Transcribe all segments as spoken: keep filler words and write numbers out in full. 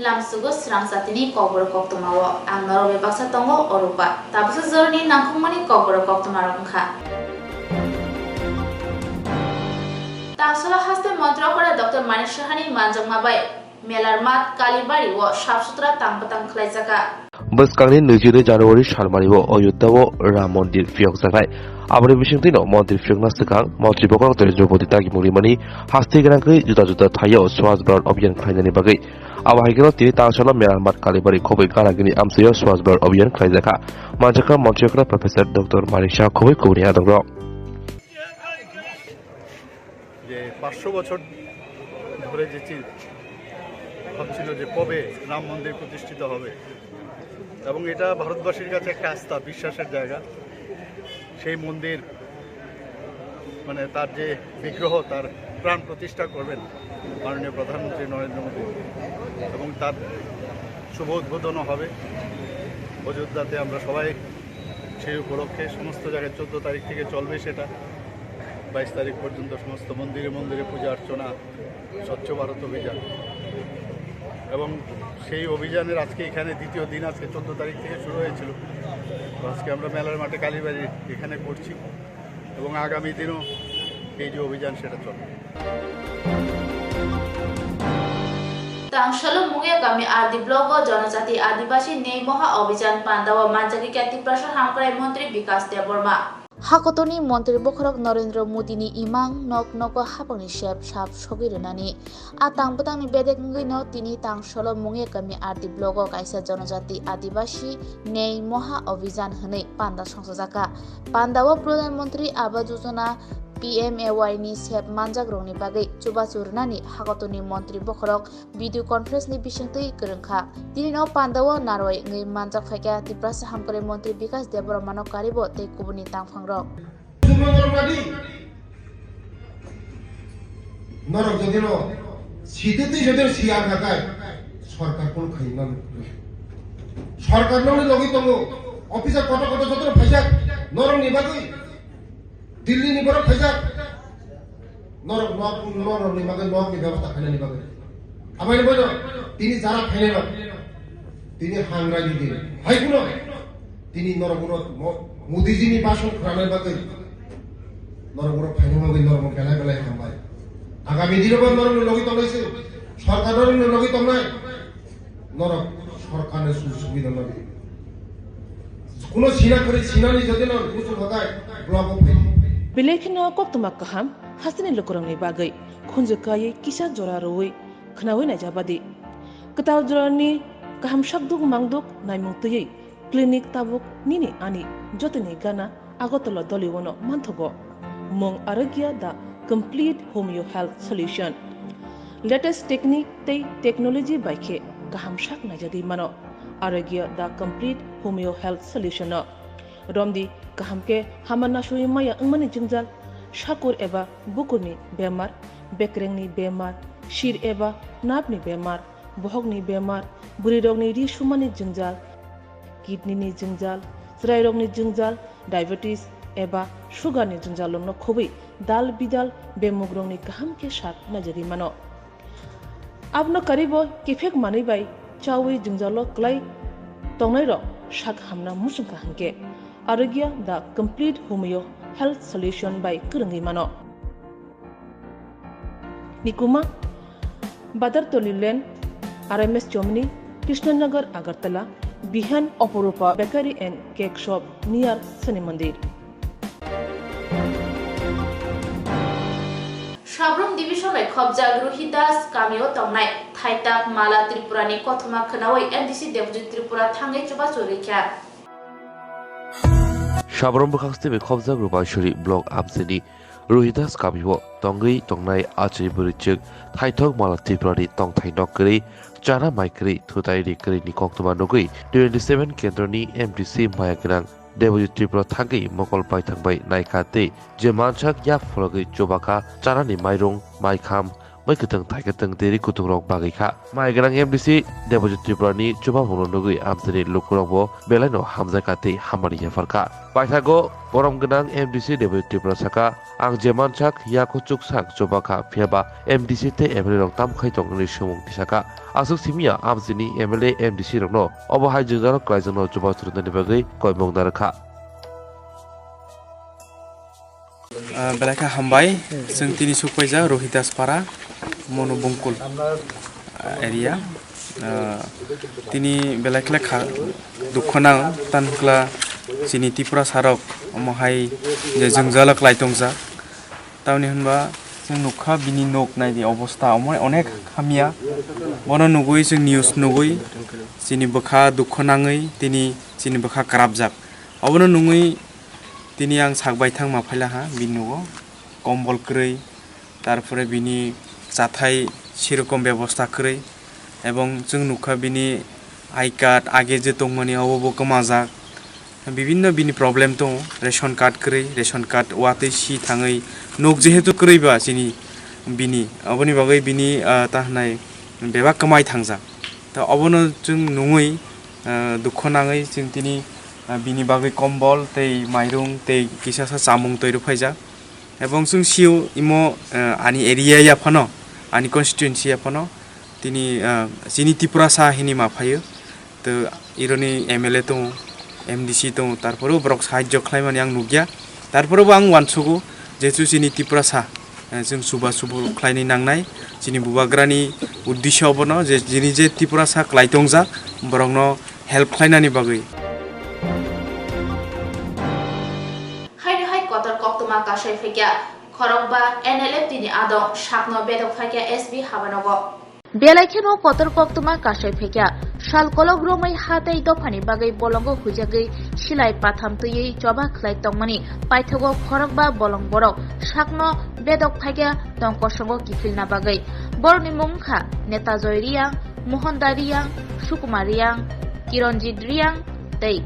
Lamsugo srang jatini kokborok koktwmao ang norok bai baksa tongo Orupa. Tabuksa jorani nangkukmani kokborok koktwmarok wngkha. Tangsola haste montri okra Doctor Manik Sahani manjakma bai Melar mat Kalibari o sap sutra tang bwtang khlaijakha. Bwskangni nwijibrwi January salmani o Ayodhya o Ram Mondir phiyokjaknai. Aboni bisingtwino montri phiyokna swkang montri bokhorok Narendra Modi dagimung rimani haste gwnangwi juda juda thaio Swachh Bharat Abhiyan khlainani bagwi. Abo hai kheno tini tangsola Melar mat Kalibari khobwi gana gini amchaio Swachh Bharat Abhiyan khlaijakha. Manjakha montri okra Professor Doctor Manik Saha khobwi kubuni adongrok. যে পাঁচশো বছর ধরে যে চিন ভাবছিল যে কবে রাম মন্দির প্রতিষ্ঠিত হবে, এবং এটা ভারতবাসীর কাছে একটা আস্থা, বিশ্বাসের জায়গা। সেই মন্দির, মানে, তার যে বিগ্রহ, তার প্রাণ প্রতিষ্ঠা করবেন মাননীয় প্রধানমন্ত্রী নরেন্দ্র মোদী, এবং তার শুভ উদ্বোধনও হবে অযোধ্যাতে। আমরা সবাই সেই উপলক্ষে সমস্ত জায়গায় চোদ্দ তারিখ থেকে চলবে সেটা, বাইশ তারিখ পর্যন্ত সমস্ত মন্দিরে মন্দিরে পূজা অর্চনা, স্বচ্ছ ভারত অভিযান। এবং সেই অভিযানের আজকে এখানে দ্বিতীয় দিন, আজকে চোদ্দ তারিখ থেকে শুরু হয়েছিল। তো আজকে আমরা মেলার মাঠে কালীবাড়ি এখানে করছি, এবং আগামী দিনও এই যে অভিযান, সেটা চলবে। Tangsalo Mungya kami R D block o Janajati Adibasi Nei Moha Abhijan panda o manjagwi kya Tiprasa Hamkrai Montri Bikas Debbarma. Hakotorni montri bokhorok Narendra Modini imang nok nogo hapangni sep sap sogwi rwnani. A tang bwtangni bedek wngwino tini Tangsalo Mungya kami R D block o kaisa Janajati Adibasi Nei Moha Abhijan hwnwi panda songchajakha. Panda o Pradhan Mantri Awas Yojana P M A Y ni sep manjakrokni bagwi chubachu rwnani hakotorni montri bokhorok video conference ni bisingtwi kwrwngkha. Tini no panda o narwai wngwi manjak phaikha Tiprasa Hamkrai Montri Bikas Debbarma no karibo tei kubuni tangphangrok. Norok jodi no sitwtwi jodi no siya khakai, sorkar kono khaima nukya. Sorkar nokni logi tongo, officer koto koto joto no phaijak, norok ni bagwi Delhi ni borok phaijak, norok nok, norok ni bagwi nok ni bebosta khainani bagwi. Aboni bono tini jara phainai rok, tini hangrai ni din. Hai kuno, tini norok uno mo-, Modi ji ni bhasan khwnanai bagwi, norok uno phainai bagwi norok belai belai hambai. Agami dino bo norok ni logi tongnai se, sorkar norok ni logi tongnai, norok sorkar ni sujog subida logi. Kuno sina kwrwi sinani jodi no muchung hatai block o phai. Belai kheno koktwma kaham hasteni lukurokni bagwi khunju kaiwi kisa jora rwui khnaui naijabadi. Kwtal jorani kaham sakduk mangduk naimung twiwi clinic tabuk nini ani jotoni gana Agartala Doliwano manthogo. Mung Arogya the complete homeo health solution. Latest technique tei technology bai khe kaham sak naijagwi mano Arogya the complete homeo health solution no. Romdi kaham khe hama nasugwi maya wngmani jwngjal, sakur eba bukurni bemar, bekrengni bemar, sir eba nerve ni bemar, bohokni bemar, bwrwirokni ri sumani jwngjal, kidney ni jwngjal, chwrairokni jwngjal, diabetes eba sugar ni jwngjal rokno khobwi dal bidal bemugrokni kaham khe sak naijagwi mano. Abono karibo kiphek manwi bai chaui jwngjalo kwlai tongnairok sak hamna muchungkha hinkhe Arogya the complete homeo health solution bai kwrwngwi mano. Nikuma, Badartoli Lane, R M S Chomni, Krishnanagar, Agartala, Bihan, Oporupa Bakery and Cake Shop near Shani Mandir. Sabrum Division bai khobjak Ruhidas kamio tongnai Thaitak Mala Tripura ni kothoma khwnaui M D C Debojit Tripura thangwi chubachu rikha. Sabrum bwkhakstwi bai khobjak Rubaisuri block amchaini Ruhidas kamio tongwi tongnai achai bwrwichwk Thaithok Mala Tripura ni tongthai nok kwrwi, chana mai kwrwi, thutai ri kwrwi ni koktwma nugwi twenty seven kendroni M D C maya gwnang Debojit Tripura thangwi mokol baithang bai naikha tei je mansak yak phologwi chubakha chanani mairung, maikham, Oi kwtwng thai kwtwng tei ri kutung rok bagwi kha. Mai gwnang M D C Debojit Tripura ni chubamungrok nugwi amchaini lukurok bo belai no hamjakha tei hamari yapharkha. Paithago borom gwnang M D C Debojit Tripura saka, "Ang je mansak, yakho chuksak chubakha, phiyaba M D C tei M L A rok tam khai tong?" hwnwi swmung tisakha. Aswk simiya amchaini M L A M D C rokno obo hai jwngjalo kwlaijakno chubachu rwnani bagwi koimung narwkha. Ah, belai kha hambai. Chwng tini sukpaijak Rohidas Para, Monu Bungkul, ah, area. Ah, tini belai khlai kha dukho nang, tan kla chini Tiprasa rok omo hai je jwngjalo kwlai tongjak. Tamni hwnba chwng nukha bini nok naidi obostha omo onek hamya. Bono nugwi chwng news nugwi chini bwkha dukho nangwi tini chini bwkha kwrapjak. Obono nungwi tini ang sak baithang ma phailaha bini nogo, kombol kwrwi, tarpore bini chathai sirokom bebosta kwrwi, ebong chwng nukha bini I card age je tongmani obo bo kwmajak, bibinno bini problem tongo, ration card kwrwi, ration card watwi si thangwi nuk jehetu kwrwi ba chini bini, oboni bagwi bini, ah, ta hwnai bebak kwmai thangjak. Ta obono chwng nungwi, ah, dukho nangwi chwng tini, ah, bini bagwi kombol tei mairung tei kisasa chamung twi rwphaijak. Ebong chwng sio imo, ah, ani area ya phano, ani constituency ya phano tini, ah, chini Tiprasa hinwi ma phaio. To ironi M L A tongo, M D C tongo, tarpore borok sahajjo khlaimani ang nukya. Tarpore bo ang uansugo je chwng chini Tiprasa, eh, chwng suba subu khlaini nangnai. Chini bubagrani uddisho obono je chini je Tiprasa kwlai tongjak, borokno help khlainani bagwi. Haino hai kotor koktwma kasai phaikya, khorokba N L F T ni adong sakno bedok phaikya S B habanogo. Belai kheno kotor koktwma kasai phaikya, sal kolok romwi ha tei dophani bagwi bolongo huijagwi silai patham twiwi choba khlai tongmani paithago khorokba bolong borok sakno bedok phaikya tong kosongo kiphilna bagwi. Borokni mung wngkha Neta Joy Reang, Mohan Da Reang, Sukumar Reang, Kiranjit Reang tei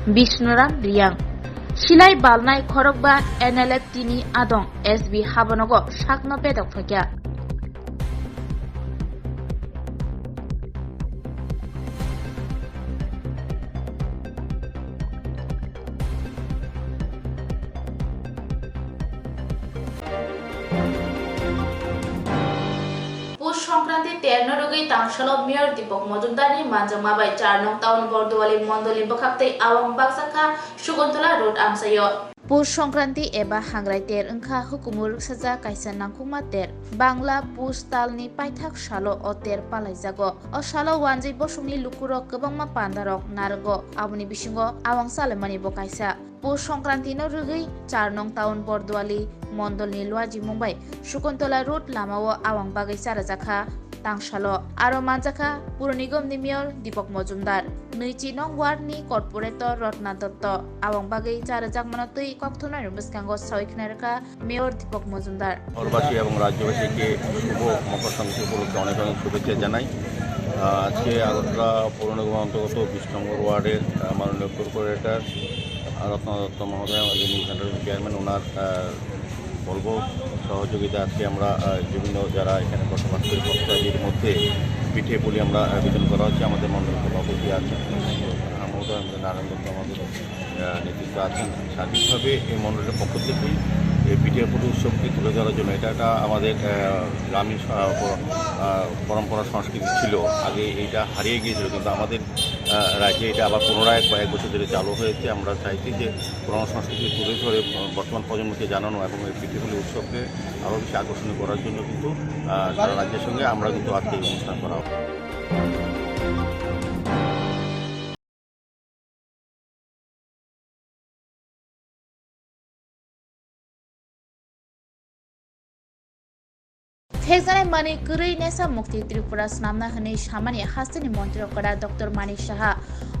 Bishnuram Reang. Silai balnai khorokba N L F T ni adong S B habanogo sakno bedok phaikya. Pus Songkranti terno rwgwi tangsalo Mayor Deepak Majumdarni manjakma bai char nong town Borduali mondolni bwkhaktwi awang bakjakha Sukuntala Road amchaio. Pus Songkranti eba Hangrai ter wngkha hukumu rwksajak kaisa nangkukma ter. Bangla Pus talni paithak salo o ter palaijago. O salo wanjwi bosongni lukurok kwbangma pandarok narwgo, aboni bisingo awang chalaimani bo kaisa. Pus Songkrantino rwgwi char nong town Borduali mondolni luajimung bai Sukuntala Road lamao awang bagwi charajakha tangsalo. Aro manjakha Pur Nigomni Mayor Deepak Majumdar, nwichi nong ward ni corporator Ratna Dotto. Awang bagwi charajakmano twi kokthumnairok bwskango sawi khna rwkha Mayor Deepak Majumdar. শহরবাসী এবং রাজ্যবাসীকে শুভ মকর সংক্রান্তি উপলক্ষে অনেক অনেক শুভেচ্ছা জানাই। আহ, আজকে আগরতলা পৌর নিগমের অন্তর্গত বিশ নম্বর ওয়ার্ডের, আহ, মাননীয় কর্পোরেটর, আহ, রত্না দত্ত মহোদয়, যিনি সেন্ট্রাল চেয়ারম্যান, ওনার, আহ, বলব সহযোগিতা আজকে আমরা, আহ, বিভিন্ন যারা এখানে বসবাস করি, ভক্তাদির মধ্যে পিঠে পুলি আমরা, আহ, বিতরণ করা হচ্ছে আমাদের মণ্ডল সভাপতি আছেন, আহ, মহোদয়, আমাদের নারায়ণ দত্ত আমাদের, আহ, নেতৃত্ব আছেন। সার্বিকভাবে এই মণ্ডলের পক্ষ থেকে এই পিঠে পুলি উৎসবটি তুলে ধরার জন্য এটা একটা আমাদের, আহ, গ্রামীণ স-, আহ, পর-, আহ, পরম্পরা সংস্কৃতি ছিল, আগে এইটা হারিয়ে গিয়েছিল, কিন্তু আমাদের, আহ, রাজ্যে এটা আবার পুনরায় কয়েক বছর ধরে চালু হয়েছে। আমরা চাইছি যে পুরনো সংস্কৃতি তুলে ধরে, আহ, বর্তমান প্রজন্মকে জানানো এবং এই পিঠে পুলি উৎসবকে আরও বেশি আকর্ষণীয় করার জন্য কিন্তু, আহ, সারা রাজ্যের সঙ্গে আমরা কিন্তু আজকে এই অনুষ্ঠান করা হবে। Phekjaknai manwi kwrwi nesa mukti Tripura swnamna hwnwi samani hasteni montri okra Doctor Manik Saha.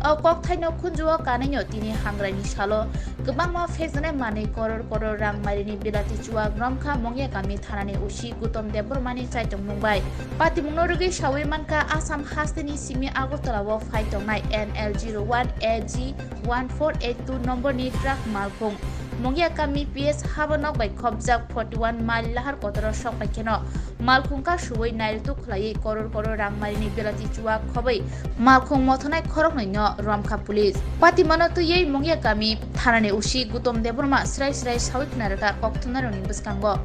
O kokthaino khunjuo kanaino tini Hangrai ni salo kwbangma phekjaknai manwi koror koror rang marini bilati chuwak romkha Mongya kami thanani O C Gutom Debbarmani chaitongmung bai. Patimungno rwgwi sawi mankha Assam hasteni simi Agartala o phai tongnai N L zero one A G one four eight two number ni truck malkhung. Mongia kami P S haba nok bai khopjak forty one mile lahar kotoro sok bai kheno malkhung ka suwi Nile tuk khlaiwi koror koror rangmarini belati chuwak khobwi malkhung mothonai khoroknwi no romkha police. Patimano twiwi Mongia kami thanani O C Gutom Debbarma srai srai sawi khna rwkha kokthumnairokni bwskango.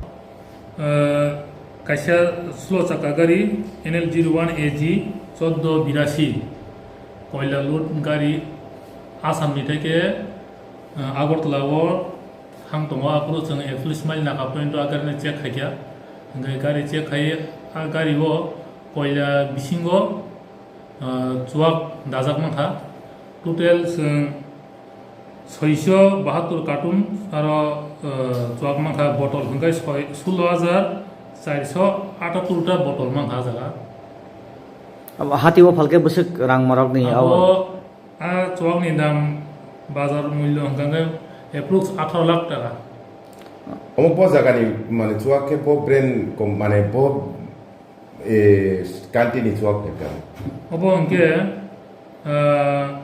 Ah, kaisa slow chakka gari N L zero one A G choddo birasi koila load gari Assam ni theke, ah, Agartala o thang tongo, aphuru chwng ekchollish mile naka point o a gari no check khaikha, hwnkhe gari check khai a gari o koila bisingo ah, chuwak dajak mankha. Total chwng soiso bahattor carton aro, ah, chuwak mankha bottle hwnkhe soi, sullo hajar charso atattor ta bottle mankha ah jaga. Abo hati o phalkhe bwswk rang morokni abo abo? A chuwakni dam bazar mullo hwnkhe approx atharo lakh taka. Omo bo jagani mane chuwak khe bo brand kom-, mane bo E, country ni chuwak phaikha. Obo hwnkhe, ah,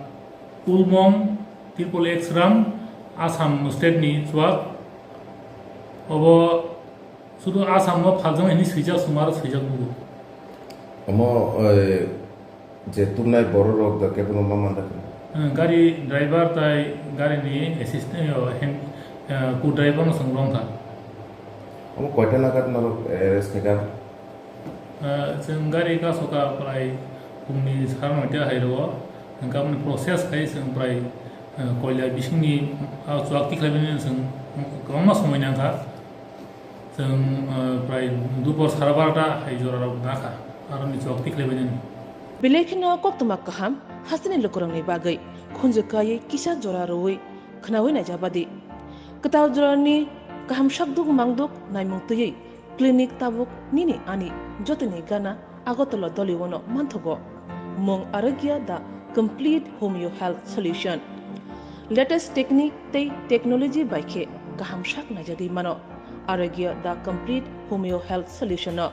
Ulmong triple X ram Assam state ni chuwak. Obo sudu Assam no phaljak hwnwi swijak, sumar swijak bugo. Omo, eh, je tubnai borok rok da kebono ma manda khe? Eh, gari driver tai gari ni assistant, eh, hand, eh, co-driver no chwng romkha. Omo koita nagat norok arrest khaikha? Ah, chwng gari kasoka prai phungni sar noita hai rwo, hwnkhe aboni process khai chwng prai, ah, koila bisingni, ah, chuwak tikhlaimani chwng kwbangma somoi nangkha. Chwng, ah, prai dupor sara barota hai jorarok nakha, aroni chuwak tikhlaibainani. Belai kheno koktwma kaham hasteni lukurokni bagwi khunju kaiwi kisa jora rwui khwnaui naijabadi. Kwtal jorani kaham sakduk mangduk naimung twiwi clinic tabuk nini ani jotoni gana Agartala doliono manthogo. Mung Arogya the complete homeo health solution. Latest technique tei technology bai khe kaham sak naijagwi mano Arogya the complete homeo health solution no.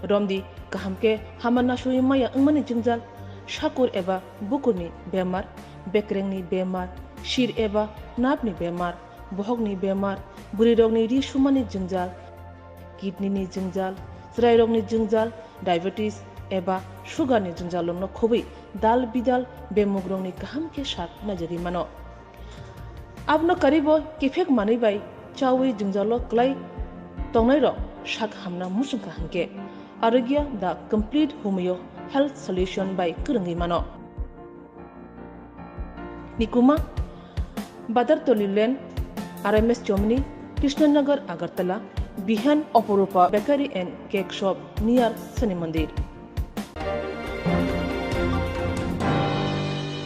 Romdi kaham khe hama nasugwi maya wngmani jwngjal, sakur eba bukurni bemar, bekrengni bemar, sir eba nerve ni bemar, bohokni bemar, bwrwirokni ri sumani jwngjal, kidney ni jwngjal, chwrairokni jwngjal, diabetes eba sugar ni jwngjal rokno khobwi dal bidal bemugrokni kaham khe sak naijagwi mano. Abono karibo kiphek manwi bai chawi jwngjalo kwlai tongnairok sak hamna muchungkha hwnkhe Arogya the complete homeo health solution bai kwrwngwi mano. Nikuma, Badartoli Lane, R M S Chomni, Krishnanagar, Agartala, Bihan, Oporupa Bakery and Cake Shop near Shani Mandir.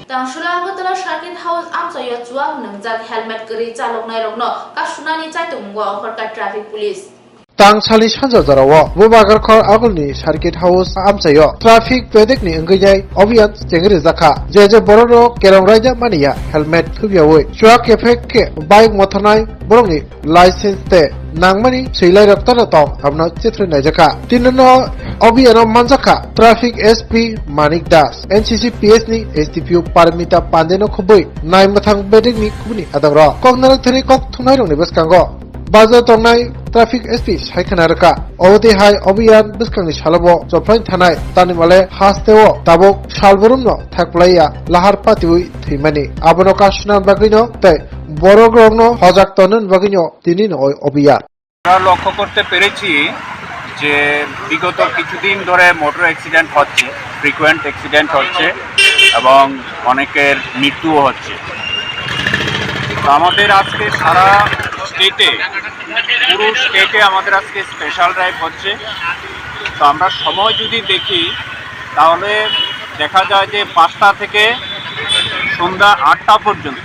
Tangsula Agartala Circuit House amchaio chuwak nwngjak helmet kwrwi chaloknairokno kasunani chaitongo Ohorka Traffic Police. Tang salni sanja jorao Bubagarkhor agulni Circuit House amchaio traffic bedekni wngwi nai obiyan chengri jakha. Je je bororok kerong raida maniya helmet thubiaui chuwak kephek khe bike mothanai borokni license tei nangmani swilairok tano tong abono chithri naijakha. Tinono obiyano manjakha Traffic S P Manik Das, N C C P S ni S D P O Parmita Pandeno khobwi nai mwthang bedekni kubuni adongrok. Kok narwk thani kok thumnairokni bwskango bajo tongnai Traffic S P sai khna rwkha. Obotwi hai obiyang bwskangni salobo chophlain thanai tanimale hasteo tabuk salborumno thakplaiya lahar patiwi thwimani. Abono kasuna bagwino tei borokrokno hojak tonani bagwino tinino oi obiyang. আমরা লক্ষ্য করতে পেরেছি যে বিগত কিছুদিন ধরে motor accident হচ্ছে, frequent accident হচ্ছে এবং অনেকের মৃত্যুও হচ্ছে। তো আমাদের আজকে সারা স্টেটে, পুরো স্টেটে আমাদের আজকে স্পেশাল ড্রাইভ হচ্ছে। তো আমরা সময় যদি দেখি, তাহলে দেখা যায় যে পাঁচটা থেকে সন্ধ্যা আটটা পর্যন্ত,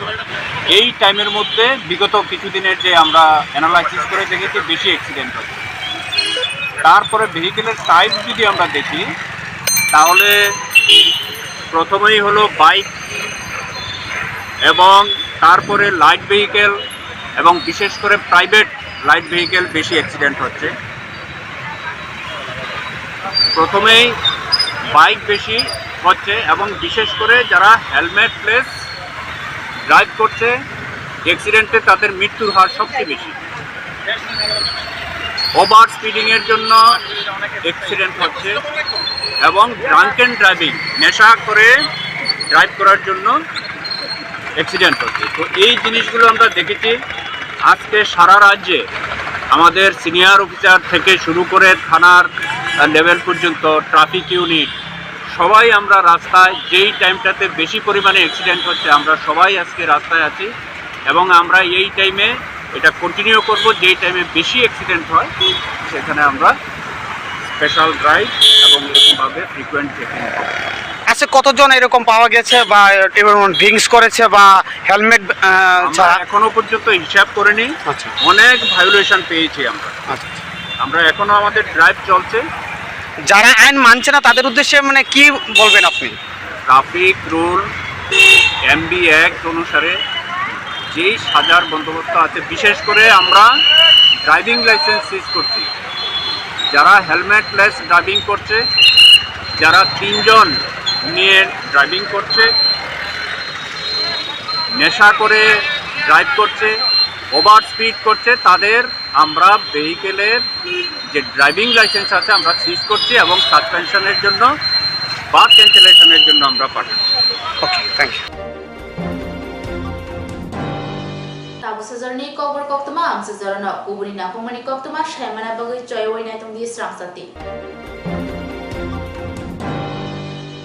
এই টাইমের মধ্যে বিগত কিছুদিনের যে আমরা অ্যানালাইসিস করে দেখেছি, বেশি অ্যাক্সিডেন্ট হচ্ছে। তারপরে ভেহিকেলের টাইপ যদি আমরা দেখি, তাহলে প্রথমেই হলো বাইক এবং তারপরে লাইট ভেহিকেল এবং বিশেষ করে প্রাইভেট লাইট ভেহিকেল বেশি অ্যাক্সিডেন্ট হচ্ছে। প্রথমেই বাইক বেশি হচ্ছে এবং বিশেষ করে যারা হেলমেটলেস ড্রাইভ করছে, অ্যাক্সিডেন্টে তাদের মৃত্যুর হার সবচেয়ে বেশি। ওভার স্পিডিংয়ের জন্য অ্যাক্সিডেন্ট হচ্ছে এবং ড্রাঙ্কেন ড্রাইভিং, নেশা করে ড্রাইভ করার জন্য অ্যাক্সিডেন্ট হচ্ছে। তো এই জিনিসগুলো আমরা দেখেছি। আজকে সারা রাজ্যে আমাদের সিনিয়র অফিসার থেকে শুরু করে থানার লেভেল পর্যন্ত, ট্রাফিক ইউনিট, সবাই আমরা রাস্তায়। যেই টাইমটাতে বেশি পরিমাণে অ্যাক্সিডেন্ট হচ্ছে, আমরা সবাই আজকে রাস্তায় আছি এবং আমরা এই টাইমে এটা কন্টিনিউ করব। যেই টাইমে বেশি অ্যাক্সিডেন্ট হয়, সেখানে আমরা স্পেশাল ড্রাইভ এবং এরকমভাবে ফ্রিকোয়েন্ট চেকিং করব। আচ্ছা, কতজন এরকম পাওয়া গেছে বা ড্রিঙ্কস করেছে বা হেলমেট আমরা ছাড়া? এখনো পর্যন্ত হিসাব করিনি। আচ্ছা। অনেক ভায়োলেশন পেয়েছি আমরা। আচ্ছা। আমরা এখনো, আমাদের ড্রাইভ চলছে। যারা আইন মানছে না, তাদের উদ্দেশ্যে মানে কি বলবেন আপনি? ট্রাফিক রুল, এমবি অ্যাক্ট অনুসারে যেই সাজার বন্দোবস্ত আছে, বিশেষ করে আমরা ড্রাইভিং লাইসেন্স সিজ করছি। যারা হেলমেটলেস ড্রাইভিং করছে, যারা তিনজন নিয়ে ড্রাইভিং করছে, নেশা করে ড্রাইভ করছে, ওভার স্পিড করছে, তাদের আমরা ভেহিকেলের যে ড্রাইভিং লাইসেন্স আছে, আমরা সিজ করছি এবং সাসপেনশনের জন্য বা ক্যান্সেলেশনের জন্য আমরা পাঠাচ্ছি। Okay, thank you. Tabuk sajorni kokborok koktwma amchaijak rwno kubuni naphangmani koktwma saimana bagwi choywi naitongdi srang chati.